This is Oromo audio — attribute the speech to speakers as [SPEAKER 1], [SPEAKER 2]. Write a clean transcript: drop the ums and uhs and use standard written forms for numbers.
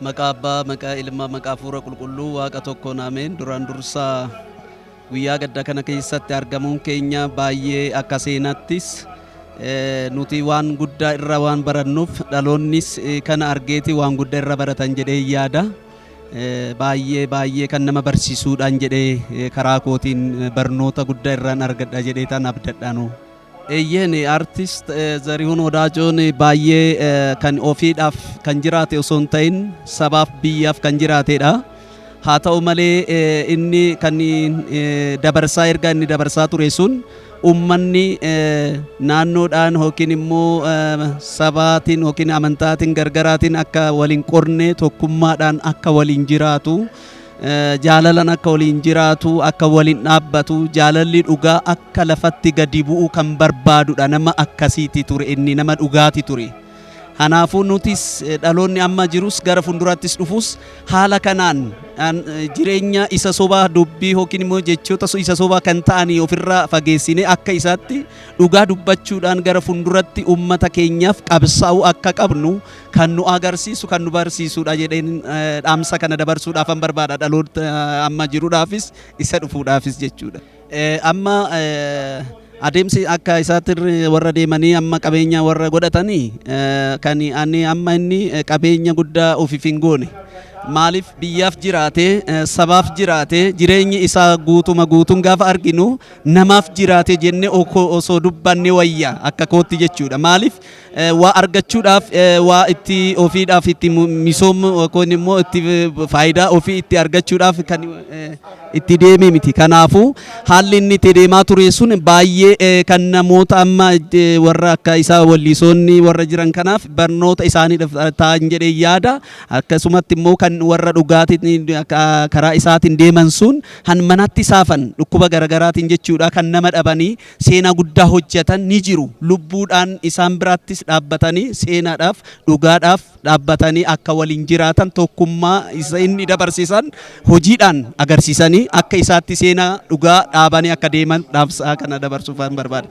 [SPEAKER 1] Maqaa Abbaa, maqaa Ilmaa, maqaa Hafuura Qulqulluu Waaqa tokkoon ameen. Duraan dursaa guyyaa gadda kana keessatti argamuun keenya baay'ee akka seenaattis nuti waan guddaa irra waan barannuuf dhaloonnis kana argeeti waan guddaa irra baratan jedhee yaada. Baay'ee baay'ee kan nama barsiisuudhaan jedhee karaa kootiin barnoota guddaa irraan argadha jedhee tan abdadhaanu. Eeyyeen, artist Zarihuun Wadaajoon baay'ee kan ofiidhaaf kan jiraate osoo hin ta'in sabaaf biyyaaf kan jiraatedha. Haa ta'u malee, inni kan dabarsaa ergaa inni dabarsaa ture sun uummanni naannoodhaan yookiin immoo sabaatiin yookiin amantaatiin gargaraatiin akka waliin qorne, tokkummaadhaan akka waliin jiraatu, jaalalan akka waliin jiraatu, akka waliin dhaabbatu, jaalalli dhugaa akka lafatti gadi bu'u kan barbaadudha. Nama akkasiiti ture inni, nama dhugaati ture. Kanaafuu nutis dhaloonni amma jirus gara fuuldurattis dhufus haala kanaan jireenya isa sobaa, dubbii yookiin immoo jechoota isa sobaa kan ta'anii ofirraa fageessinee akka isaatti dhugaa dubbachuudhaan gara fuulduratti uummata keenyaaf qabsaa'uu akka qabnu kan nu agarsiisu, kan nu barsiisudha jedheen dhaamsa kana dabarsuudhaaf barbaada, dhaloota amma jiruudhaafis isa dhufuudhaafis jechuudha. Amma adeemsi akka isaatti warra deemanii amma qabeenya warra godhatanii kan ani amma inni qabeenya guddaa ofiif hin goone. Maaliif? Biyyaaf jiraate, sabaaf jiraate. Jireenyi isaa guutuma guutuun gaafa arginu namaaf jiraate jennee osoo dubbanne wayya akka kootti jechuudha. Maaliif? Waa argachuudhaaf, waa itti ofiidhaaf itti misoomu yookiin immoo itti faayidaa ofii itti argachuudhaaf kan itti deeme miti. Kanaafuu haalli inni itti deemaa ture sun baay'ee kan namoota amma warra akka isaa wallisoonni warra jiran kanaaf barnoota isaaniidhaaf ta'an jedhee yaada. Akkasumatti immoo kan warra dhugaatiin karaa isaatiin deeman sun han manatti saafan dhukkuba garagaraatiin jechuudha, kan nama dhabanii seenaa guddaa hojjetan ni jiru. Lubbuudhaan isaan biraattis dhaabbatanii seenaadhaaf dhugaadhaaf dhaabbatanii akka waliin jiraatan, tokkummaa isa inni dabarsiisan hojiidhaan agarsiisanii akka isaatti seenaa dhugaa dhaabanii akka deeman dhaamsa kana dabarsuuf barbaada.